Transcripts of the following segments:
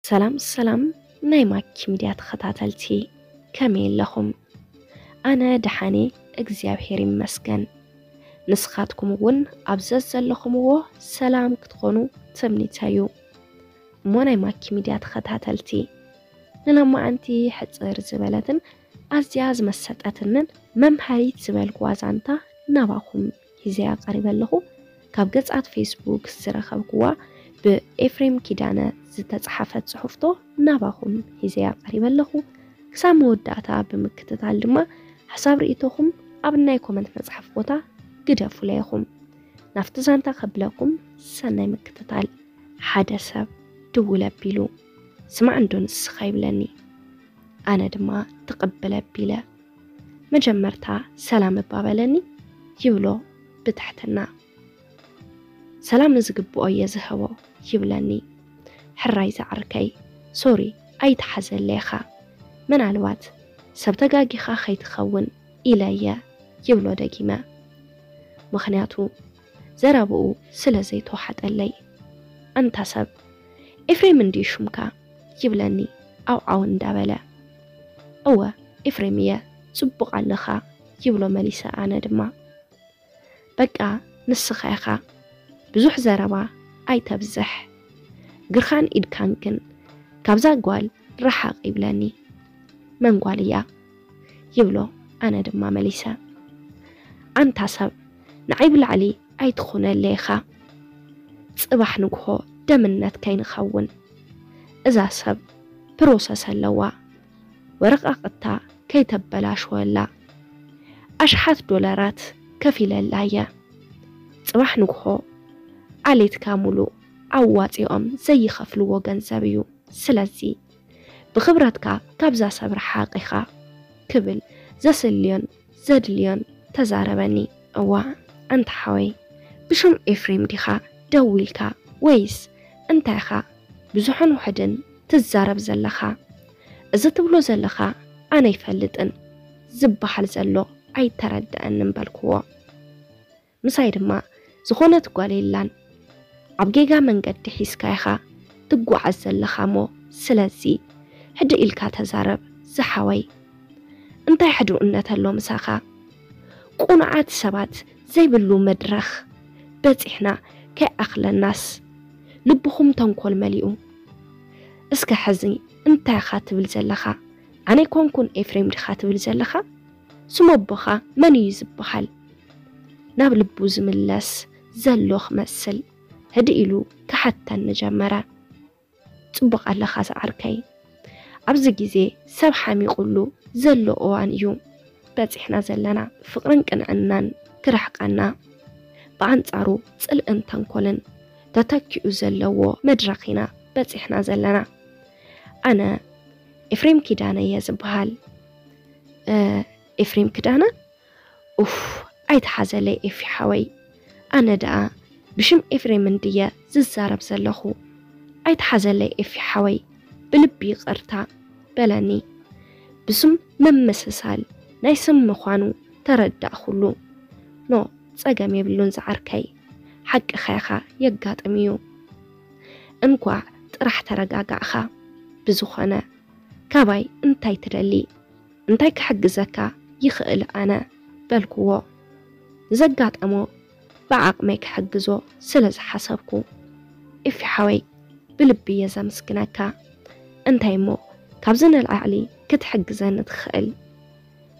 ሰላም ሰላም ናይ ማኪ ሚድያ ተኸታተልቲ፣ ከመይ ኣለኹም? ኣነ ደሓነ፣ እግዚኣብሔር ይመስገን። ንስኻትኩም እውን ኣብ ዘዘለኹምዎ ሰላም ክትኾኑ ትምኒተዩ። እሞ ናይ ማኪ ሚድያ ተኸታተልቲ፣ ንሎማዓንቲ ሕፅር ዝበለትን ኣዝያ ዝመሰጠትንን መምሃሪት ዝበልኩዋ ዛንታ ናባኹም ሒዘያ ቀሪበ ኣለኹ። ካብ ገጻት ፌስቡክ ዝረኸብኩዋ ብኤፍሬም ኪዳነ ዝተጻሓፈት ጽሑፍቶ ናባኹም ሒዘያ ቀሪበ ኣለኹ። ክሳብ መወዳእታ ብምክትታል ድማ ሓሳብ ርእይቶኹም ኣብ ናይ ኮመንት መጽሓፍ ቦታ ግደፉለይ ኢኹም። ናብቲ ዛንታ ከብለኩም ሰናይ ምክትታል። ሓደ ሰብ ድውል ኣቢሉ፣ "ስማዕ እንዶ ንስኻ" ይብለኒ። ኣነ ድማ ትቕብል ኣቢለ፣ "መጀመርታ ሰላም እባ በለኒ" ይብሎ ብትሕትና። "ሰላም ንዝግብኦ እየ ዝህቦ" ይብለኒ። "ሕራይ ዝዓርከይ፣ ሶሪ ኣይትሓዘለይ ኢኻ፣ ምናልባት ሰብ ተጋጊኻ ከይትኸውን ኢለ እየ" ይብሎ ደጊመ። ምኽንያቱ ዘረብኡ ስለ ዘይተዋሓጠለይ። "ኣንታ ሰብ፣ ኤፍሬም እንድዩ ሹምካ?" ይብለኒ ዓውዓው እንዳበለ። "እወ፣ ኤፍሬም እየ፣ ጽቡቕ ኣለኻ" ይብሎ መሊሰ ኣነ ድማ። "በቃ ንስኻ ኢኻ፣ ብዙሕ ዘረባ ኣይተብዝሕ፣ እግርኻን ኢድካን ግን ካብዛ ጓል ረሓቕ" ይብለኒ። "መን ጓል እያ?" ይብሎ ኣነ ድማ መሊሰ። "ኣንታ ሰብ፣ ንዓይ ብላዕሊ ኣይትኹነለይ ኢኻ፣ ጽባሕ ንግሆ ደምነት ከይንኸውን። እዛ ሰብ ፕሮሰስ ኣለዋ፣ ወረቓቕታ ከይተበላሽወላ ኣሽሓት ዶላራት ከፊለላ እየ። ጽባሕ ንግሆ ዓሌትካ ሙሉእ ኣዋጺኦም ዘይኸፍልዎ ገንዘብ እዩ። ስለዚ ብኽብረትካ ካብዛ ሰብ ረሓቕ ኢኻ" ክብል ዘስልዮን ዘድልዮን ተዛረበኒ። "እዋ፣ ኣንታ ሓወይ፣ ብሽም ኤፍሬም ዲኻ ደዊልካ ወይስ እንታይ ኢኻ ብዙሕን ውሕድን ትዛረብ ዘለኻ? እዚ ትብሎ ዘለኻ ኣነ ኣይፈልጥን፣ ዝበሃል ዘሎ ኣይተረድኣንን" በልክዎ። ምሳይ ድማ "ዝኾነት ጓል የላን፣ ኣብ ጌጋ መንገዲ ሒዝካ ኢኻ ትጓዓዝ ዘለኻ እሞ፣ ስለዚ ሕድእ ኢልካ ተዛረብ ዝሓወይ። እንታይ ሕዱእነት ኣሎ ምሳኻ? ቁኑዓት ሰባት ዘይብሉ መድረኽ በጺሕና ከይኣኽለናስ ልብኹም ተንኮል መሊኡ። እስከ ሕዚ እንታይ ኢኻ ትብል ዘለኻ? ኣነ ኣይኮንኩን ኤፍሬም ዲኻ ትብል ዘለኻ? ስም ኣቦኻ መን እዩ ዝበሃል?" ናብ ልቡ ዝምለስ ዘሎ ክመስል ህድእ ኢሉ ክሓተኒ ጀመረ። "ጽቡቕ ኣለኻ ዝዓርከይ። ኣብዚ ግዜ ሰብ ሓሚቑሉ ዘሎ እዋን እዩ በጺሕና ዘለና። ፍቕርን ቅንዕናን ክርሕቀና፣ ብኣንጻሩ ጽልእን ተንኮልን ተተኪኡ ዘለዎ መድረኽ ኢና በጺሕና ዘለና። ኣነ ኤፍሬም ኪዳነ እየ ዝበሃል።" "እ፣ ኤፍሬም ክዳነ? ኡፍ፣ ኣይትሓዘለይ ኤፊ ሓወይ። ኣነ ደኣ ብሽም ኤፍሬም እንድየ ዝዛረብ ዘለኹ። ኣይትሓዘለይ ኤፊ ሓወይ፣ ብልቢ ይቕርታ" በለኒ። ብስም ምምስሳል ናይ ስም ምዃኑ ተረዳእኩሉ። "ኖ፣ ጸገም የብሉን ዝዓርከይ፣ ሓቅኻ ኢኻ፣ የጋጥም እዩ። እንኳዕ ጥራሕ ተረጋጋእኻ። ብዝኾነ፣ ካባይ እንታይ ትደሊ? እንታይ ክሕግዘካ ይኽእል ኣነ?" በልክዎ። ንዘጋጠሞ ብዓቕመይ ክሕግዞ ስለ ዝሓሰብኩ። "ኤፊ ሓወይ፣ ብልቢ እየ ዘምስግነካ። እንታይ እሞ ካብዚ ንላዕሊ ክትሕግዘኒ ትኽእል?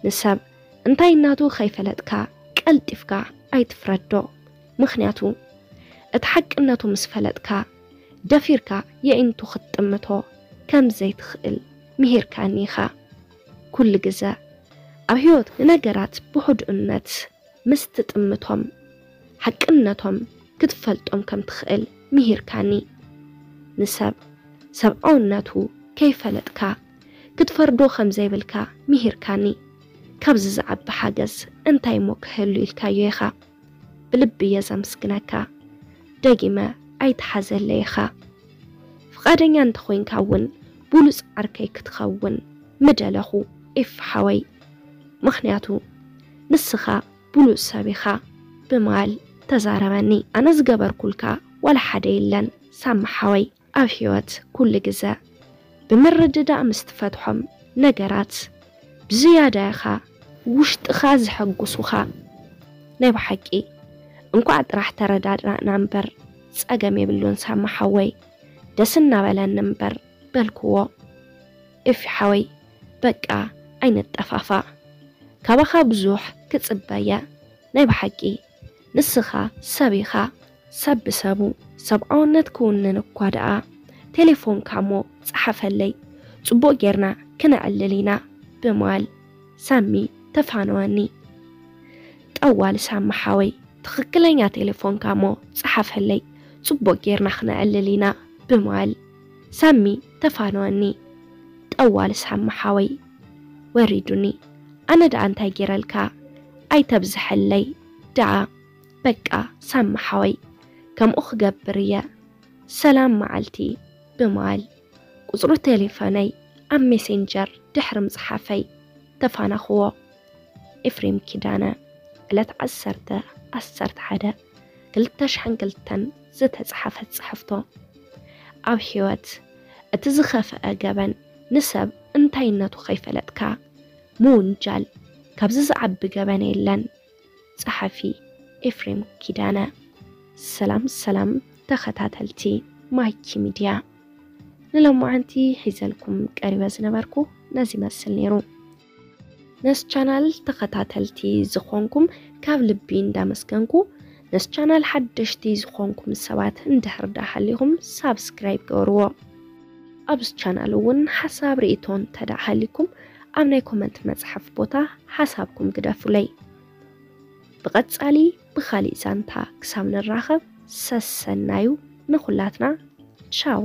ንሰብ እንታይ እናቱ ከይፈለጥካ ቀልጢፍካ ኣይትፍረዶ። ምኽንያቱ እቲ ሓቅነቱ ምስ ፈለጥካ፣ ደፊርካ የዒንቱ ክትጥምቶ ከም ዘይትኽእል ምሂርካኒ ኢኻ። ኩሉ ግዘ ኣብ ህይወት ንነገራት ብህዱእነት ምስ ትጥምቶም፣ ሓቅነቶም ክትፈልጦም ከም ትኽእል ምሂርካኒ። ንሰብ ሰብኣውነቱ ከይፈለጥካ ክትፈርዶ ከም ዘይብልካ ምሂርካኒ። ካብዚ ዝዓቢ ሓገዝ እንታይ እሞ ክህሉ ኢልካዮ ኢኻ? ብልቢ እየ ዘምስግነካ። ደጊመ ኣይትሓዘለይ ኢኻ። ፍቓደኛ እንተኾይንካ እውን ብሉጽ ዓርከይ ክትኸውን ምደለኹ ኤፊ ሓወይ። ምኽንያቱ ንስኻ ብሉጽ ሰብ ኢኻ" ብምባል ተዛረበኒ። ኣነ ዝገበርኩልካ ዋላ ሓደ የለን ሳሚ ሓወይ። ኣብ ህይወት ኩሉ ግዘ ብምርድዳእ ምስ ትፈትሖም ነገራት ብዝያዳ ኢኻ ውሽጥኻ ዘሐጉሱኻ። ናይ ብሓቂ እንኳዕ ጥራሕ ተረዳድእና እምበር ጸገም የብሉን ሳሚ ሓወይ፣ ደስ እናበለኒ እምበር በልክዎ። ኤፊ ሓወይ በቃ ኣይንጠፋፋእ፣ ካባኻ ብዙሕ ክጽበየ። ናይ ብሓቂ ንስኻ ሰብ ኢኻ፣ ሰብ ብሰቡ ሰብኣውነት ክውንን እኳ ደኣ። ቴሌፎንካ እሞ ጸሓፈለይ፣ ጽቡቕ ጌርና ክነዕልል ኢና ብምባል ሳሚ ተፋነወኒ። ጠዋል ሳሚ ሓወይ፣ ትኽክለኛ ቴሌፎንካ እሞ ጸሓፈለይ፣ ጽቡቕ ጌርና ክነዕልል ኢና ብምባል ሳሚ ተፋነወኒ። ጠዋል ሳሚ ሓወይ ወሪዱኒ። ኣነ ደኣ እንታይ ጌረልካ? ኣይተብዝሐለይ ደኣ። በቃ ሳሚ ሓወይ፣ ከምኡ ክገብር እየ። ሰላም መዓልቲ ብምባል ቁጽሪ ቴሌፎነይ ኣብ ሜሴንጀር ድሕሪ ምጽሓፈይ ተፋነኽዎ። ኤፍሬም ኪዳነ፣ ዕለት ዓሰርተ ዓሰርተ ሓደ ክልተ ሽሕን ክልተን ዝተጻሕፈት ጽሕፍቶ። ኣብ ህይወት እቲ ዝኸፍአ ገበን ንሰብ እንታይነቱ ከይፈለጥካ ምውንጃል፣ ካብዚ ዝዓቢ ገበን የለን። ጸሓፊ ኤፍሬም ኪዳነ። ሰላም ሰላም ተኸታተልቲ ማይኪ ሚድያ፣ ንሎማዓንቲ ሒዘልኩም ቀሪበ ዝነበርኩ ነዚ ይመስል ነይሩ። ነዚ ቻናል ተኸታተልቲ ዝኾንኩም ካብ ልቢ እንዳመስገንኩ፣ ነዚ ቻናል ሓደሽቲ ዝኾንኩም ሰባት እንድሕር ዳ ሃሊኹም ሳብስክራይብ ገበርዎ። ኣብዚ ቻናል እውን ሓሳብ ርእይቶ እንተ ደኣ ሃሊኩም ኣብ ናይ ኮመንት መጽሓፍ ቦታ ሓሳብኩም ግደፉለይ። ብቐጻሊ ብኻሊእ ዛንታ ክሳብ ንራኸብ ሰሰናዩ ንኹላትና። ቻው።